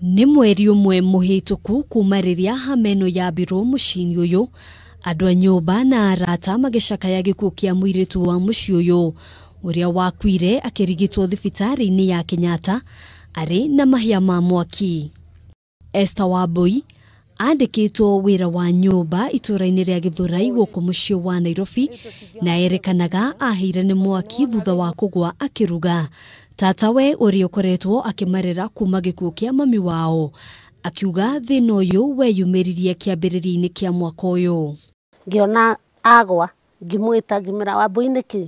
Nĩ mweri ũmwe mũhĩtũku kuma rĩrĩa hama ĩno yambirwo mũciĩ-inĩ ũyũ, andũ a nyũmba na arata magĩcakaya gĩkuũ kĩa mũirĩtu wa mũciĩ ũyũ ũrĩa wakuire akĩrigitwo thibitarĩ-inĩ ya Kenyatta arĩ na mahĩa ma mwaki. Esther Wambui andĩkĩtwo wĩra wa nyũmba itũũra-inĩ rĩa Gĩthũrai gũkũ mũciĩ wa Nairobi na erĩkanaga ahĩire nĩ mwaki thutha wa kũgwa akĩruga. Tatawe ũrĩa ũkoretwo akĩmarera kuma gĩkuũ kĩa mami wao akiuga thĩna ũyũ weyumĩririe kĩambĩrĩria-inĩ kĩa mwaka ũyũ. Ngĩona agwa ngĩmwĩta ngĩmwĩra Wambui nĩkĩ,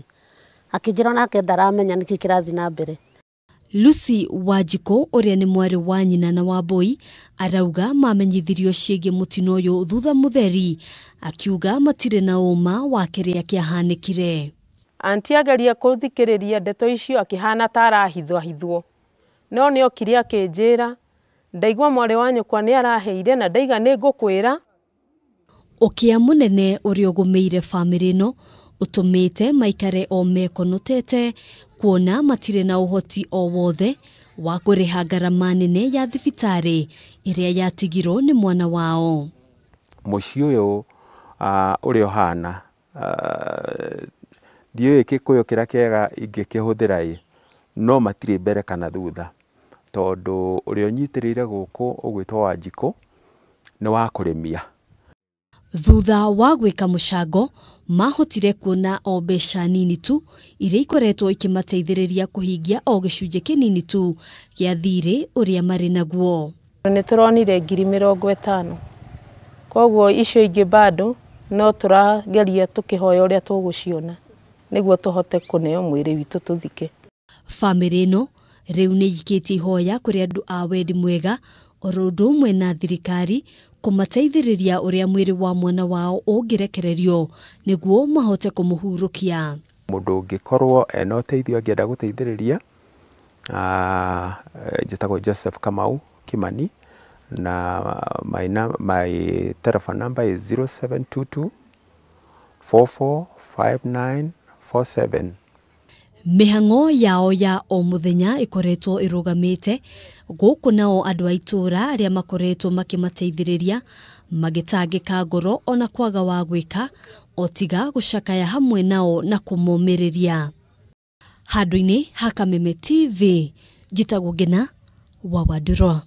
akĩnjĩra onake ndaramenya nĩkĩ kĩrathiĩ na mbere. Lucy Wanjikũ ũrĩa nĩ mwarĩ wa nyina na Wambui arauga mamenyithirio ciĩgiĩ mũtino ũyũ thutha mũtheri, akiuga matirĩ na ũma wa kĩrĩa kĩahanĩkire. Anti ageria kũthikĩrĩria ndeto icio akĩhana ta arahithwahithwo, no nĩ okire akĩnjĩra ndaigua mwarĩ wa nyũkwa nĩ araheire na ndaiga nĩ ngũkwĩra. Ũkĩa mũnene ũrĩa ũgũmĩire bamĩrĩ ĩno ũtũmĩte maikare o mekonotete kuona matirĩ na ũhoti o wothe wa kũrĩha ngarama nene ya thibitarĩ ĩrĩa yatigirwo nĩ mwana wao. Mũciĩ ũyũ ũrĩa ũhana ndiũĩ Gĩkũyũ kĩrĩa kĩega ingĩkĩhũthĩra ĩ, no matirĩ mbere kana thutha, tondũ ũrĩa ũnyitĩrĩire gũkũ ũgwĩtwo Wanjikũ nĩ wa kũrĩmia. Thutha wa gwĩka mũcango mahotire kuona o mbeca nini tu iria ikoretwo ikĩmateithĩrĩria kũhingia o gĩcunjĩ kĩnini tu gĩa thirĩ ũrĩa marĩ naguo. Nĩ tũronire 50,000, koguo icio ingĩ bado no tũrageria tũkĩhoya ũrĩa tũgũciona nĩguo tũhote kũneo mwĩrĩ witũ tũthike. Bamĩrĩ ĩno rĩu nĩ ĩikĩtie ihoya kũrĩ andũ a wendi mwega oro ũndũ ũmwe na thirikari kũmateithĩrĩria ũrĩa mwĩrĩ wa mwana wao ũngĩrekererio nĩguo mahote kũmũhurũkia. Mũndũ ũngĩkorwo ena ũteithio angĩenda gũteithĩrĩria, njĩtagwo Joseph Kamau Kimani na my telephone number is 0722 445947. Mĩhang'o yao ya o mũthenya ĩkoretwo ĩrũgamĩte gũkũ nao andũ a itũũra arĩa makoretwo makĩmateithĩrĩria magĩtangĩka ngoro ona kwaga wa gwĩka o tiga gũcakaya hamwe nao na kũmomĩrĩria. Handũ-inĩ ha Kameme TV, njĩtagwo Ngina wa Wandũrwa.